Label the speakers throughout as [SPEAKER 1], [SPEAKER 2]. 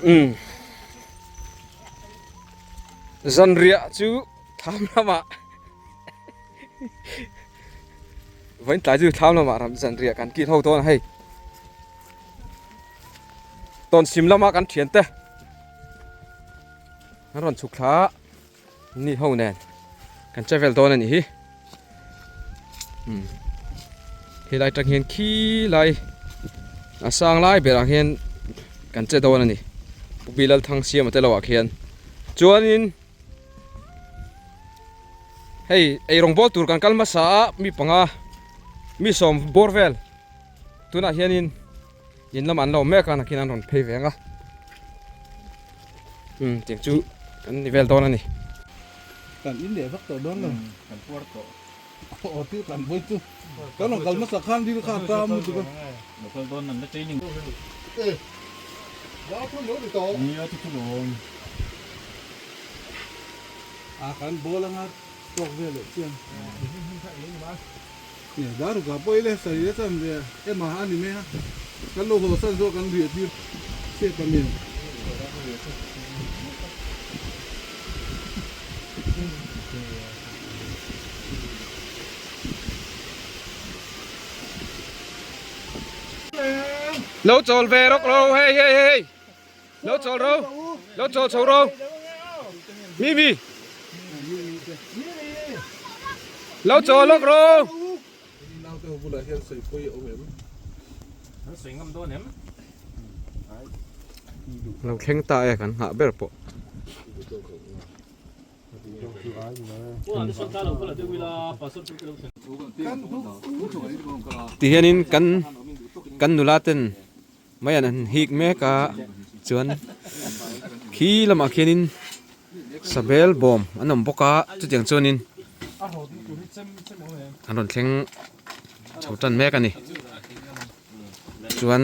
[SPEAKER 1] Umm Zanriah chu thlam lamah Vawiin tlai chu thlam lamah ram zanriah kan kil ho dawn a hei. Tawnsim lama kan thiante an rawn chhuk thla a. Ni ho nen kan che vel dawn a nih hi helai tang hian khi lai a sang lai berah hian kan che dawn a ni Pu Bilalthangsiama te lohah khian chuanin hei eirawng bawl tur kan kal hmasa a mi panga mi sawm bawr vel tunah hianin In lamah an lo awm mek a nakin an rawn phei ve ang a umm tiang chu kan ni vel dawn a ni.
[SPEAKER 2] Kan in leh vak tawh dawn lo. Kan puar tawh. Aw thil kan vawi chu. Kan rawn kal hmasa khan dil kha a tam lutuk a.
[SPEAKER 3] Lo kal dawn an la training.
[SPEAKER 2] E Zau thun lo ni tawh.
[SPEAKER 3] Nia chu chu lawm.
[SPEAKER 2] A kan ball anga tawk vel leh chian. Daruka pawh ile sawi le chuan ve ema a ni mai a, kan lo haw san zawk kan riah tir chep a nia.
[SPEAKER 1] Lo chawl ve rawk ro hei hei hei lo chawl ro lo chawl chho ro mi mi lo chawl lawk ro lo thleng ta e kan nghah ber pawh. Tihianin kan kan nula ten Mai an han hik mek a chuan khi lamah khianin sabel bawm an awm bawk a chutiang chuanin an rawn thleng chho tan mek a ni chuan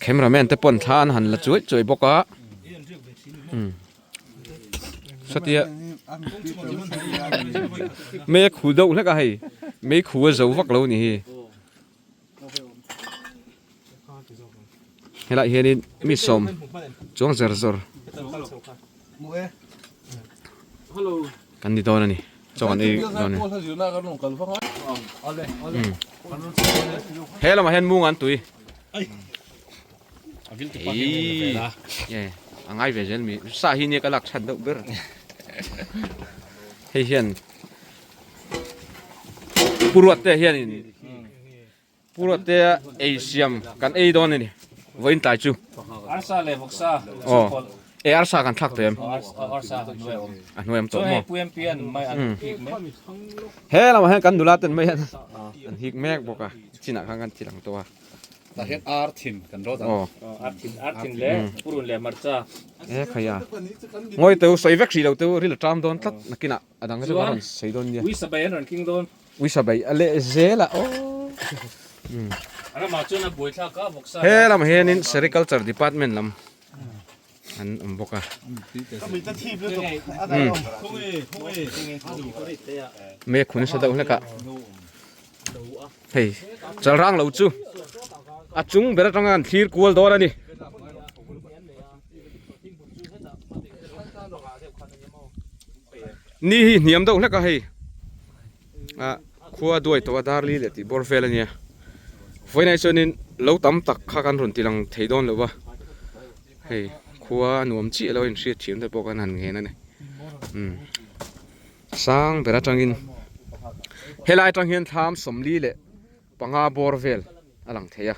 [SPEAKER 1] camera man te pawn thla an han la chuai chuai bawk a umm satia mei a khu deuh hlek a hei mei khu a zo vak lo a ni hi. Helai hianin mi sawm chuang zer zawr kan ni dawn a ni chaw kan ei dawn a ni he lamah hian mung an tui eii a ngai ve zel mi sa hi nia ka lak chhan deuh ber hei hian Pu Ruatte hianin Pu Ruatte ei siam kan ei dawn a ni vawiin tlai chu.
[SPEAKER 3] Arsa leh vawksa
[SPEAKER 1] Aw e arsa kan thlak tawh em?
[SPEAKER 3] Arsa a hnuai a awm.
[SPEAKER 1] A hnuai a awm tawh maw?
[SPEAKER 3] Chuan hei Pu MP an mai an hik mek.
[SPEAKER 1] He lamah hian kan nula ten mai hian an hik mek bawk a chinah khan kan ti lang tawh a.
[SPEAKER 4] Tah hian ar thin kan rawt ang.
[SPEAKER 1] Aw.
[SPEAKER 3] Ar thin, ar thin leh purun leh hmarcha.
[SPEAKER 1] E khai a. Ngawi teu sawi vek hrih lo teu ril a ṭam dawn tlat nakinah. A dang chu ka rawn sawi dawn nia.
[SPEAKER 3] Ui sabai an rawn king dawn.
[SPEAKER 1] Ui sabai a leh zel a aw.
[SPEAKER 3] A ramah chuan a buai thlak a vawksa.
[SPEAKER 1] He lamah hianin Sericulture Department lam an awm bawk a. Me khun sa deuh hlek a. Hei chalrang lo chu a chung ber atanga an thlir kual dawn a ni. Ni hi hniam deuh hlek a hei ah khua duai tawh a dar li leh tih bawr vel a nia vawiinah chuanin lo tam tak kha kan rawn ti lang thei dawn lo va hei khua a nuam chiah lo a inhriat thiam te pawh kan han ngen a ni umm sang ber atangin helai atang hian thlam sawmli leh panga bawr vel a lang thei a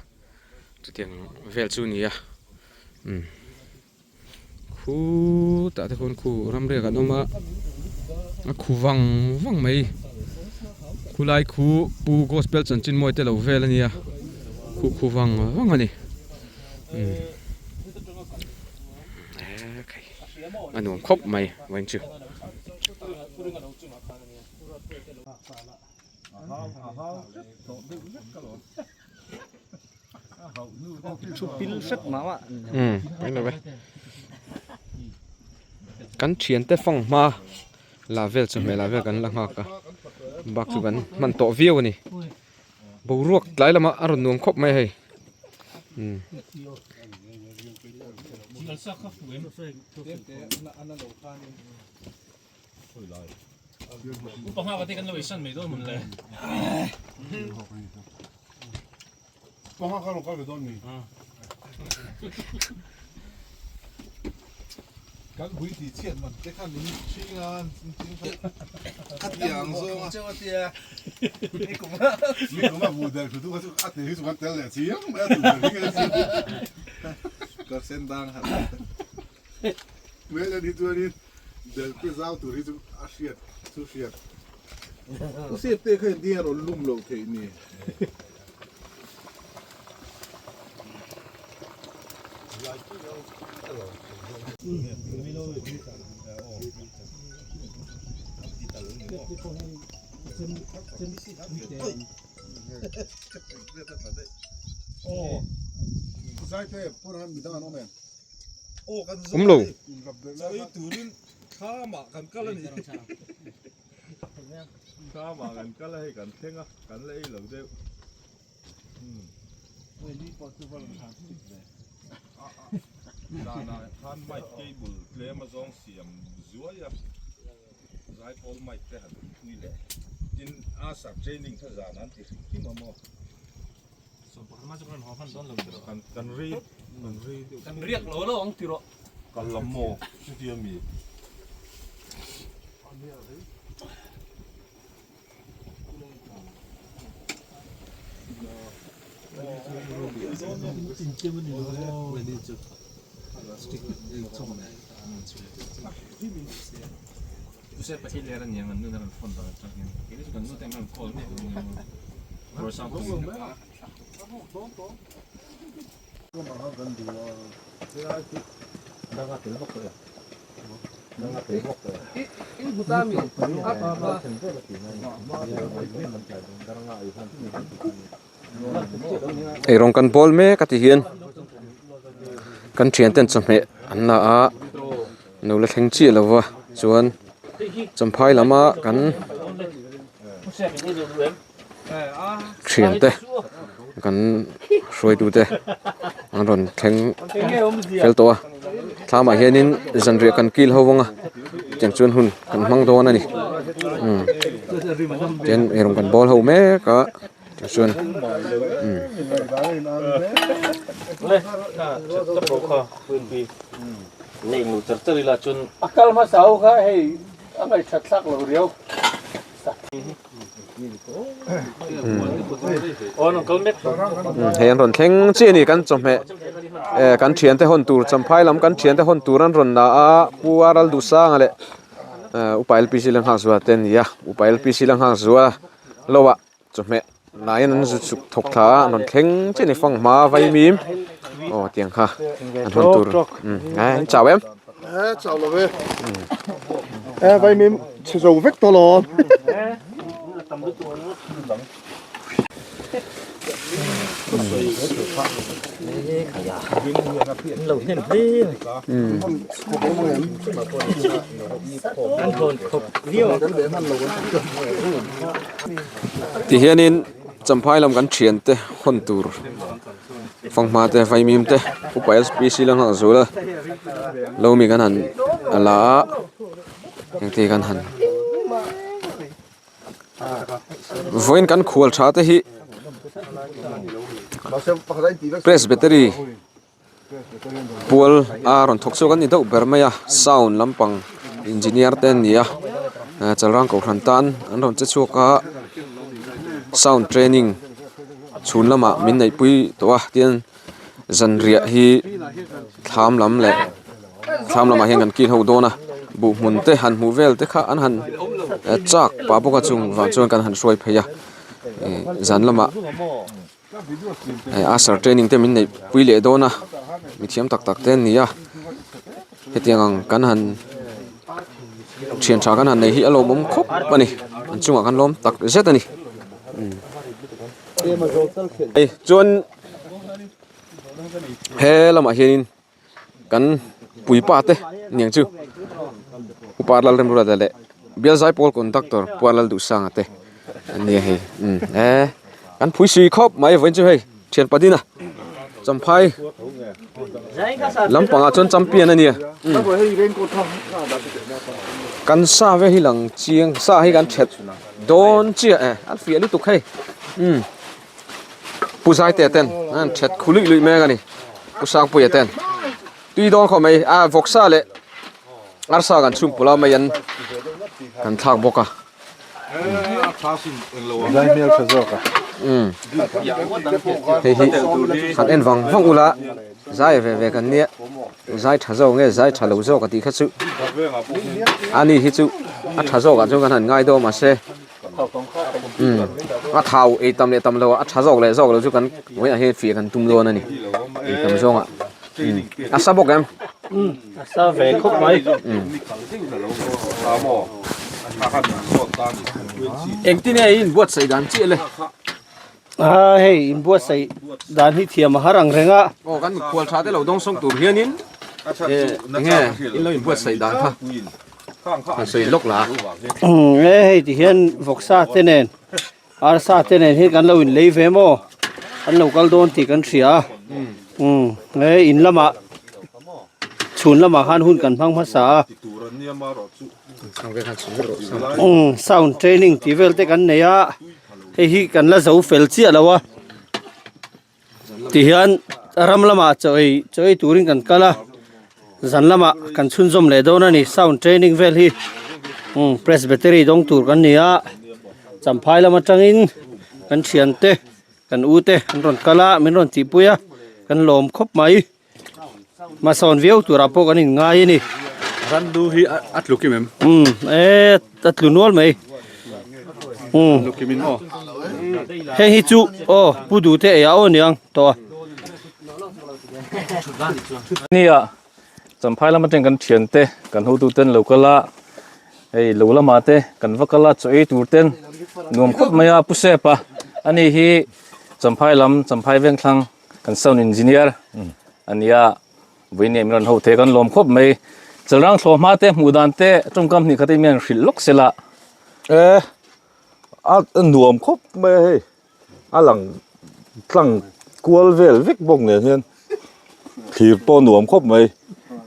[SPEAKER 1] chutiang vel chu a ni a umm. Khutah te khuan khu ramriak an awm a a khu vang vang mai khulai khu pu gospel chanchin mawi te lo vel a nia khu khu vang vang a ni umm a nuam khawp mai vawiin chu.
[SPEAKER 4] Thu pil hrep mah mah.
[SPEAKER 1] Umm eng lo ve. Kan thiante fang hma la vel chu hmel ah vel kan la nghak a bak chu kan hman tawh viau a ni. Boruak tlai lamah a rawn nuam khawp mai a hei. Awm lo. Eirawng kan bawl mek a ti hian kan thian ten chawhmeh an la a no la thleng chiah lo va chuan champhai lama kan thian te kan hruaitu te an rawn thleng fel tawh a thlamah hianin zanriah kan kil ho vang a tiang chuan hun kan hmang dawn a ni umm tin eirawng kan bawl ho mek a tichuan umm. Hei an rawn thleng chiah a ni kan chawhmeh eh kan thiante hawn tur champhai lam kan thiante hawn tur an rawn la a pu a ral duh sanga leh eh upa lpc la nghak zual te an ni a upa lpc la nghak zual lo ah chawhmeh laiin an zu chhuk thawk thla a an rawn thleng chiah a ni fang hma vaimim aw tiang kha an hawn tur umm eh an chau em.
[SPEAKER 2] Eh chau lo ve eh vaimim chhe zo vek tawh lo.
[SPEAKER 1] Tihianin Champhai lam kan thiante hawn tur fanghma te vaimim te upa spc la nghak zul a lo mi kan han la a engte kan han vawiin kan khual tha te hi press battery pual a rawn thawk chhuak an ni deuh ber mai a sound lampang engineer te an ni a chalrang kohhran tan an rawn che chhuak a sound training chhun lamah min neih pui tawh a tin zanriah hi thlam lam leh thlam lamah hian kan kil ho dawn a buh hmun te han hmuh vel te kha an han chak pah bawk a chung vang chuan kan han hruai phei a ih zan lamah. Hei usher training te min neih pui leh dawn a mithiam tak tak te an ni a hetiang ang kan han thian tha kan han nei hi a lawmawm khawp a ni an chungah kan lawm tak zet a ni hei chuan he lamah hianin kan puipa te niang chu upa Lalremruata leh bial zaipawl conductor Pualal Duhsanga te an ni a hei umm e. Kan phui sui khawp mai vawiin chu hei thian padina champhai lampangah chuan champion a nia kan sa ve hi lang chiang sa hi kan that dawn chiah e an fiah lutuk hei umm pu zaite ten an that khu luih luih mek a ni pu sangpuia ten tui dawn khawp mai a vawksa leh arsa kan chhung pawlh a mai an kan thlak bawk a. Hei hi han en vang vang ula zai ve ve kan nia zai tha zawk nge zai tha lo zawk a tih kha chu ani hi chu a tha zawk ah chuan kan han ngai dawn mahse a thau ei tam leh tam lo a tha zawk leh zawk lo chu kan vawiinah hian fiah kan tum dawn a ni ei tam zawngah a sa bawk em.
[SPEAKER 3] A sa ve khawp mai.
[SPEAKER 1] Engtin nge in buatsaih dan chiah le?
[SPEAKER 5] A hei in buatsaih dan hi thiam a har ang reng a.
[SPEAKER 1] Aw kan mikhual tha te lo dawng sawng tur hianin enge in lo in buatsaih dan kha han sawi lawk la.
[SPEAKER 5] E hei ti hian vawksa te nen arsa te nen hi kan lo in lei ve maw an lo kal dawn tih kan hria a e in lamah chhun lamah khan hun kan hmang hmasa a sound training tih vel te kan nei a hei hi kan la zo fel chiah lo a tihian ram lamah chaw ei chaw ei turin kan kal a zan lamah kan chhunzawm leh dawn a ni sound training vel hi umm presbytery dawng tur kan ni a champhai lam atangin kan thiante kan u te an rawn kal a min rawn tihpui a kan lawm khawp mai hmasawn viau turah pawh kan inngai a ni.
[SPEAKER 4] Randu hi a tlu kim em?
[SPEAKER 5] Umm e a tlu nual mai umm
[SPEAKER 4] Tlu kim in aw.
[SPEAKER 5] Heng hi chu aw pu duh te ei ah aw niang tawh a.
[SPEAKER 3] Nia Champhai lam atang kan thian te kan hotu ten lo kal a hei lo lamah te kan va kal a chaw ei tur ten nuam khawp mai a pu sep a ani hi Champhai lam Champhai vengthlang Kan sound engineer ania vawiin min rawn ho thei kan lawm khawp mai. Chalrang thlawh hma te hmuh dan te tawngkam hnih khat in min hrilh lawk sela.
[SPEAKER 6] E a nuam khawp mai a hei a lang tlang kual vel vek bawk nen hian thlir pawh nuam khawp mai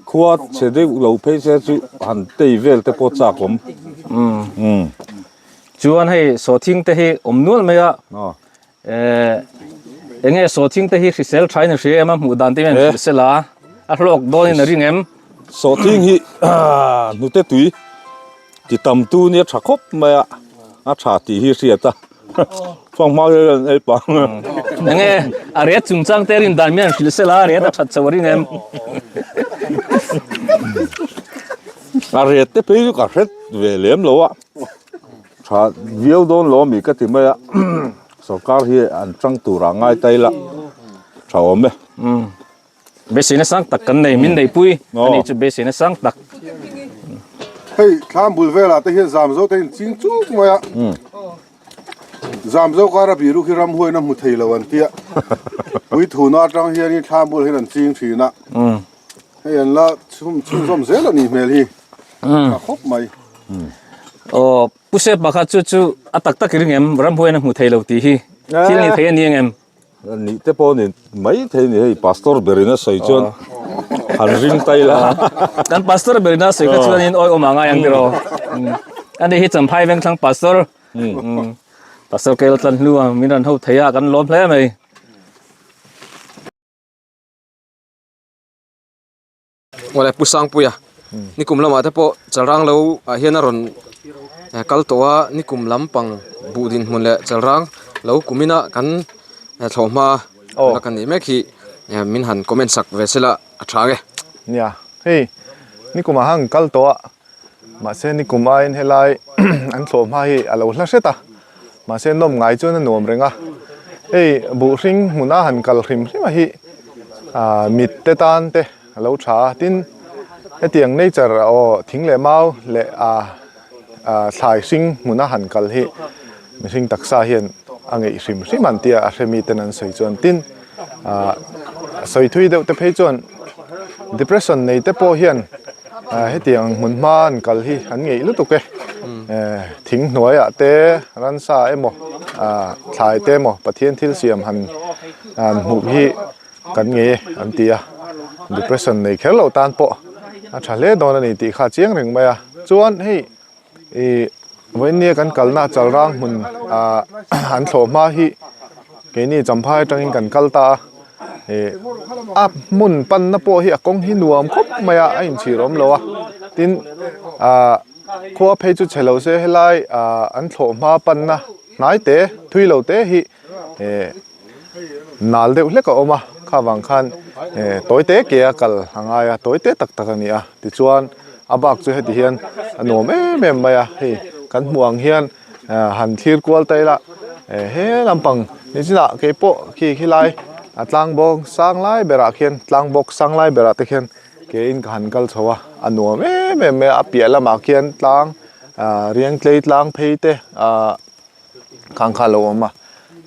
[SPEAKER 6] khua chhe deuh lo phei se chu han tei vel te pawh chak awm.
[SPEAKER 3] Umm chuan hei sawhthing te hi awm nual mai a. Eh, enge sawhthing te hi hrisel thain a hria em a hmuh dan te hian hrisel a a hlawk dawn in a ring em
[SPEAKER 6] sawhthing hi hnute tui ti tam tu nia tha khawp mai a a tha tih hi hriat a fang hma hian ei pang
[SPEAKER 3] enge a ret chungchang te rin dan mian hrisel a ret a that chho a ring em
[SPEAKER 6] a ret te phei chu ka hret ve lem lo a Tha viau dawn lo ami ka ti mai a sorkar hi an tang tur ah ngai ta ila tha awm e.
[SPEAKER 3] Umm beiseina sang tak kan nei min neipui ani chu beiseina sang tak.
[SPEAKER 7] Hei thlam bul velah te hian zam zo te in ching chuk mai a zam zo kara biru khi ramhuain a hmu thei lo an tia puithuna atang hianin thlam bulah hian an ching thin a hei an la chhunzawm zel a nih hmel hi. Tha khawp mai.
[SPEAKER 3] Aw Pu Sepa kha chu chu a tak tak i ring em? Ramhuaiin a hmu thei lo tih hi thil ni thei a ni ang em?
[SPEAKER 6] Ni te pawh ni mai thei ni hei Pastor berin a sawi chuan han ring ta ila.
[SPEAKER 3] Kan Pastor berin a sawi kha chuanin awi awm a ngai ang tiraw? Ani hi Champhai Vengthlang Pastor Pastor Keilo Tlanhlu a min rawn ho thei a kan lawm hle mai.
[SPEAKER 1] Awle Pu Sangpuia nikum lamah te pawh chalrang lo ah hian a rawn kal tawh a nikum lampang buh dinhmun leh chalrang lo kumina kan thlawh hma la kan nih mek hi min han comment sak ve sela a tha ang e.
[SPEAKER 8] Nia hei nikum ah han kal tawh a mahse nikum aiin helai an thlawh hma hi a lo hla hret a mahse nawm ngai chuan a nuam reng a hei buh hring hmuna han kal hrim hrim a hi ah mit te tan te a lo tha a tin hetiang nature aw thing leh mau leh ah ah thlai hring hmuna han kal hi mihring taksa hian a ngeih hrim hrim an tia a hre miten an sawi chuan tin ah sawi thui deuh te phei chuan depression nei te pawh hian ah hetiang hmun hma an kal hi an ngeih lutuk e. Thing hnuaiah te ransa emaw ah thlai te emaw Pathian thil siam han hmuh hi kan ngei e an ti a, depression nei kher lo tan pawh a tha hle dawn a ni tih kha a chiang reng mai a. Chuan hei ih vawinia kan kalna Chalrang hmun ah an thlawh hma hi keini Champhai atangin kan kal ta a, ih a hmun panna pawh hi a kawng hi nuam khawp mai a, a inchhir awm lo a, tin ah khua phei chu chhe lo se helai ah an thlawh hma panna hnai te thui lo te hi eh nal deuh hlek a awm a kha vang khan eh tawi te ke a kal a ngai a tawi te tak tak a ni a tichuan a bak chu heti hian a nuam em em mai a hei kan hmuh ang hian ah han thlir kual ta ila eh he lampang nichinah keipawh khi khilai a tlang bawk sang lai berah khian tlang bawk sang lai berah te khian ke in ka han kal chho a a nuam em em mai a a piah lamah khian tlang ah riangtlei tlang phei te ah. Khang kha a lo awm a,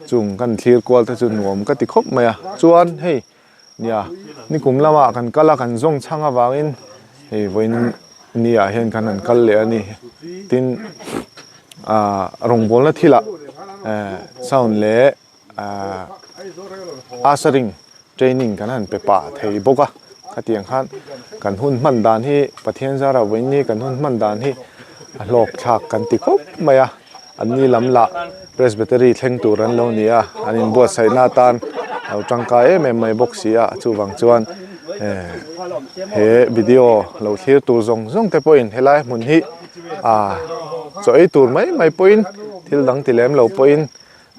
[SPEAKER 8] chung kan thlir kual te chu nuam ka ti khawp mai a, chuan hei nia nikum lamah kan kal a kan zawng chhang avangin hei vawiin ni ah hian kan han kal leh a ni tin ah rawngbawlna thilah eh sound leh ah ushering training kan han pe pah thei bawk a khatiang khan kan hun hman dan hi Pathian zara vawiin ni kan hun hman dan hi a hlawk thlak kan ti khawp mai a an ni lam lah Presbytery thleng tur an lo ni a an inbuatsaih na atan a lo tangkai em em mai bawk si a chuvang chuan eh he video lo thlir tur zawng zawng te pawhin helai hmun hi ah chaw ei tur mai mai pawhin thil dang ti lem lo pawhin.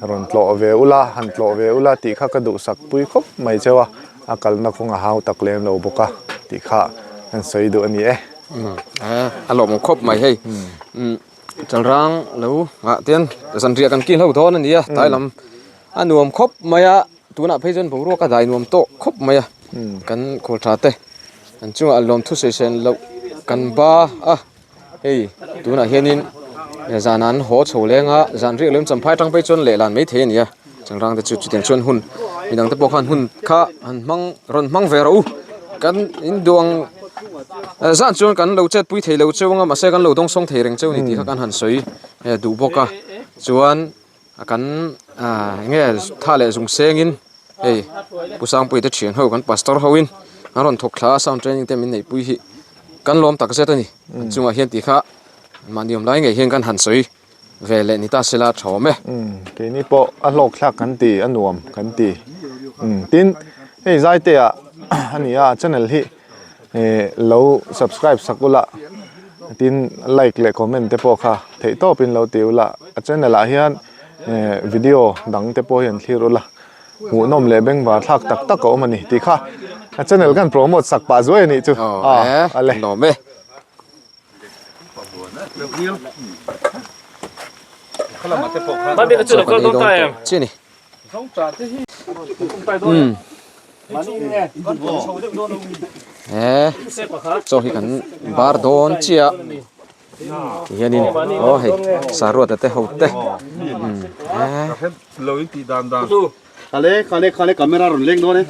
[SPEAKER 8] Rawn tlawh ve ula, han tlawh ve ula tih kha ka duhsak pui khawp mai cheu a, a kalna kawng a hau tak lem lo bawk a tih kha kan sawi duh a ni e.
[SPEAKER 1] A lawmawm khawp mai hei. Chalrang lo ah tian zanriah kan kil ho dawn a ni a, tlai lam a nuam khawp mai a, tunah phei chuan boruak a dai nuam tawh khawp mai a, kan khawl tha te an chungah lawmthu sawi loh kan ba a. Hei tunah hianin zan an haw chho leng a zan riak lem champhai atang phei chuan lehlan mai thei a ni a changrang te chu chutiang chuan hun midang te pawh khan hun kha han hmang rawn hmang ve rawh u kan in duang zan chuan kan lo chet pui thei lo cheu anga mahse kan lo dawng sawng thei reng cheu a ni tih kha kan han sawi duh bawk a chuan kan eng nge tha leh zung sengin. Hei Pu Sangpuii te thian ho kan pastor ho in an rawn thawk thla a sound training te min neih pui hi kan lawm tak zet a ni an chungah hian tih kha mahni awm lai ngei hian kan han sawi ve leh ni ta sela tha awm e.
[SPEAKER 8] Keini pawh a hlawk thlak kan ti a nuam kan ti tin hei Zaite ah a ni a channel hi lo subscribe sak ula tin like leh comment te pawh kha theih tawp in lo ti ula a channel ah hian video dang te pawh hi an thlir ula. Hmuhnawm leh bengvar thlak tak tak a awm a ni tih kha a channel khan promote sak pah zuai a nih chu
[SPEAKER 1] a
[SPEAKER 8] a le.
[SPEAKER 1] Nuam e. Chi ni. He chaw hi kan bar dawn chiah. Ti hianin aw hei saruata te ho te
[SPEAKER 7] lo in tih dan dan khale khale khale camera rawn leng dawn e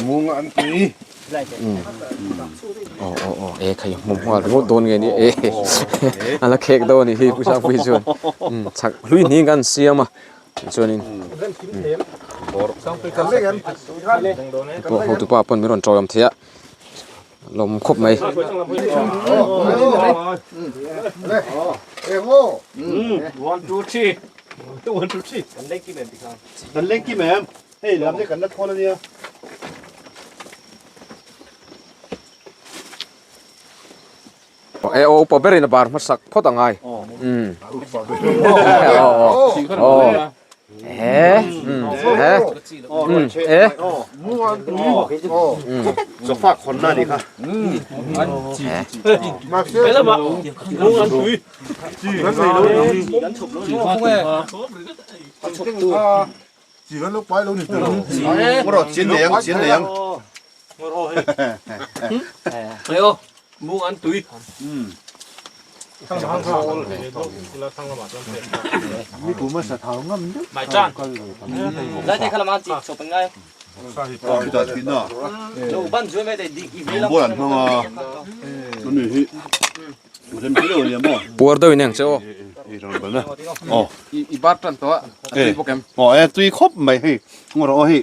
[SPEAKER 7] mung an tui
[SPEAKER 1] aw aw aw e khai hmu hmual ringawt dawn nge ni e a la khek dawn a ni hi pu Sangpuii chuan chak hlui hning kan siam a. Chuanin pawh hotupa pawn min rawn tawiawm thei a lawm khawp mai. E aw upa berin a bar hmasak phawt a ngai. Umm. Aw aw. Aw. E. Umm. E. Umm. E. Umm.
[SPEAKER 7] Sofa khon na ni kha.
[SPEAKER 1] Puar deuh in eng che aw. I bar tan tawh a, a tui bawk em?
[SPEAKER 4] Aw e tui khawp mai hei ngaw rawh aw hei.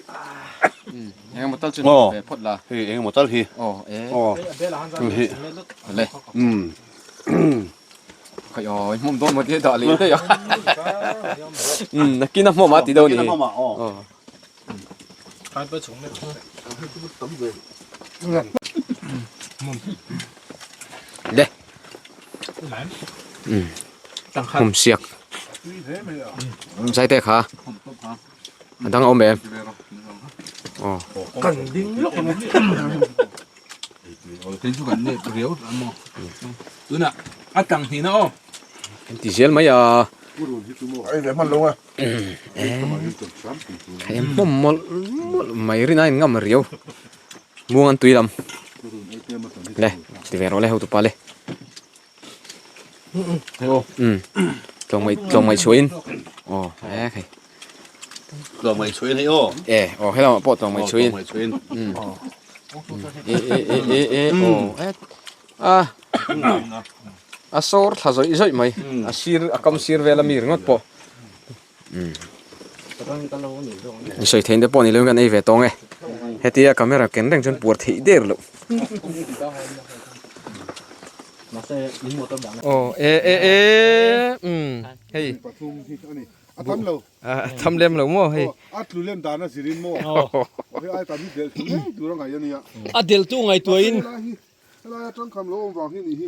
[SPEAKER 1] Engemaw tal chu ve phawt la.
[SPEAKER 4] Hei engemaw tal hi.
[SPEAKER 1] Aw e.
[SPEAKER 4] Aw hi.
[SPEAKER 1] Le. Khai aw i hmawm dawn maw tia dah leh daih a. Nakin a hmawm a ti deuh a ni.
[SPEAKER 4] Nakin a hmawm a aw.
[SPEAKER 1] Le. Hmawm siak. Zai te kha. A dang a awm em? Aw.
[SPEAKER 2] Kan ding lawk ang. Kei chu kan nep riau ta maw. Tunah a tang hnihna aw.
[SPEAKER 1] Kan ti zel mai a.
[SPEAKER 7] Ai ve hman lo a.
[SPEAKER 1] Thei hmawm mawlh mawlh mai rin a in ngam riau. Muang an tui lam. Le ti ve rawh le hotupa le. Um tlawm ngaih tlawm ngaih chhuah in aw e khai.
[SPEAKER 4] Tlawm ngaih chhuah in hei aw.
[SPEAKER 1] E aw helamah pawh tlawm ngaih chhuah in.
[SPEAKER 4] Tlawm ngaih chhuah in.
[SPEAKER 1] Um e e e e e aw e a a sawr thla zawih zawih mai a sir a kam sir vel ami ringawt pawh. Um i sawi theih te pawh ni lo in kan ei ve tawng e hetia camera ken reng chuan puar theih der loh. Aw e e e um hei
[SPEAKER 7] A tam lo.
[SPEAKER 1] A tham lem lo maw hei.
[SPEAKER 7] A tlu lem dan a zirin maw. Hei ai tam hi del thu ngei tur a ngaih a nia.
[SPEAKER 5] A del tu ngaihtuahin.
[SPEAKER 7] Helai atang kham lo awm vang hi nih hi.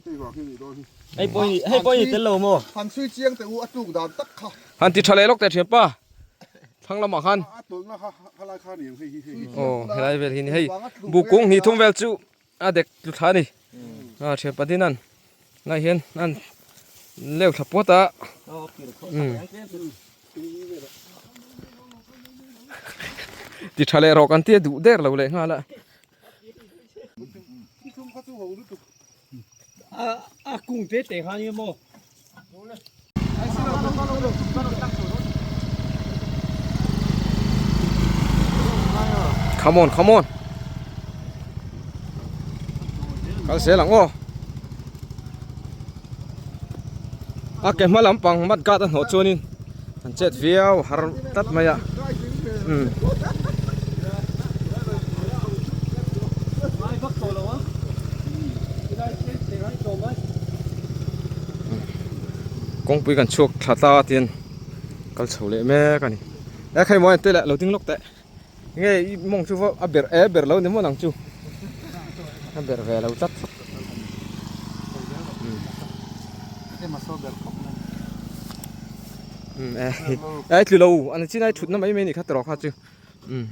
[SPEAKER 7] Hei vang hi nih dawn hi.
[SPEAKER 5] Hei pawh hei pawh ni tel lo maw.
[SPEAKER 7] Han chhui chiang teh u a tluk dan tak kha.
[SPEAKER 1] Han ti tha leh lawk teh thian pa. Thlang lamah khan.
[SPEAKER 7] A tawlhna kha helai kha ni ang hei hi hei hi.
[SPEAKER 1] Aw helai vel hi ni hei bukung hnih thum vel chu a dek tlu thla a ni. A thian pa din an lai hian an leu thla puat a. Ti tha leh rawh kan tia duh der lo leh nghal a.
[SPEAKER 5] A kung te te kha ni maw.
[SPEAKER 1] Come on, come on. Kal zel ang aw. A ke hma lampang mat gat a hnawh chuanin an chet viau har tlat mai a. Um. Kawngpui kan chhuak thla ta tiin kal chho leh mek a ni. E khai mawi an te leh lo ding lawk teh. Nge i mawng chu va a ber e ber lo ni maw nang chu. A ber ve lo tlat. Um e e tlu lo an chin ai thutna mai mai ni kha tawrh kha chu. Um.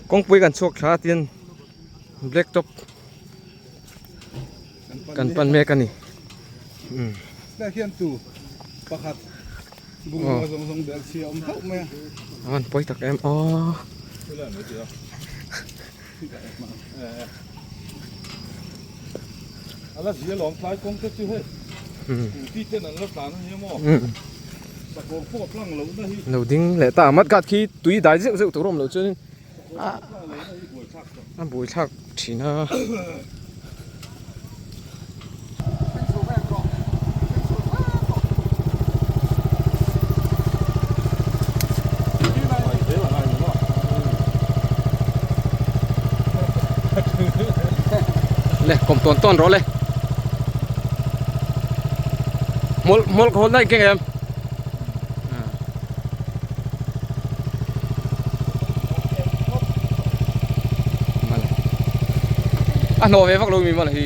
[SPEAKER 1] Kawngpui kan chhuak thla tin black top kan pan mek a ni um
[SPEAKER 2] Tlai hian tu pakhat bungrua zawng zawng bel chhia awm hlauh mai a.
[SPEAKER 1] A van pawi tak em aw.
[SPEAKER 2] A la zia lawm tlai kawng te chu hei scooty ten an la tlan a nia maw sakawr pawh tlang loh na hi.
[SPEAKER 1] Lo ding leh ta mat gat khi tui dai zeuh zeuh tur a awm loh chuan a buaithlak thin a. Le kawm tawn tawn rawh le hmawlh hmawlh ka hawl daih keng em. A hnawh ve vak lo mi mal hi.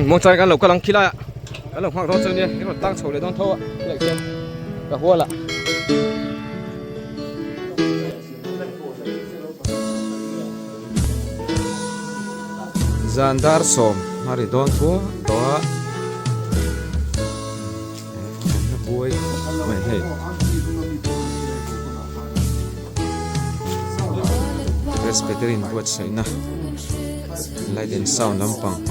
[SPEAKER 1] Muang chang kan lo kal ang khi laiah kan lo nghak dawn chu nia i rawn tang chho leh dawn tho a tilai khian ka hual ah. Zan dar sawm a ri dawn thuak tawh a awmna buai khawp mai hei. Presbyterian buatsaihna. Light and sound lampang.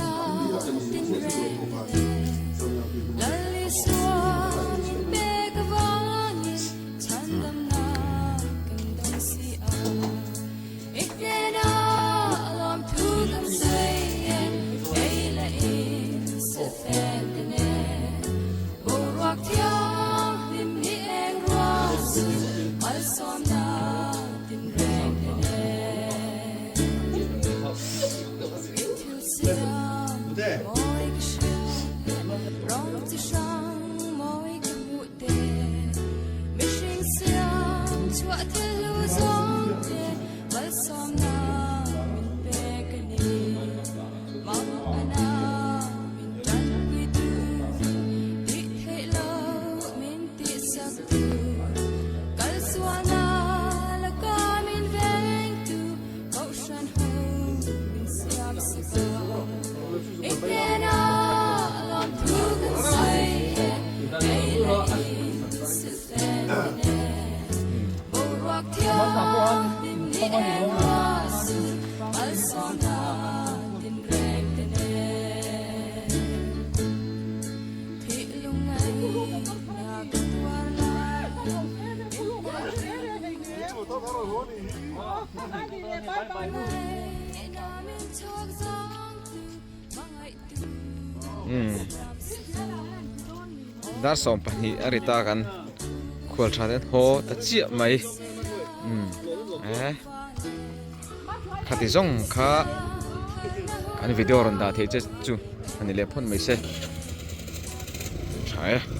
[SPEAKER 1] Dar 12 a ri ta kan khual tha ten haw ta chiah mai umm eh khati zawng kha kan video rawn dah theih che chu a ni leh phawt mai se tha e.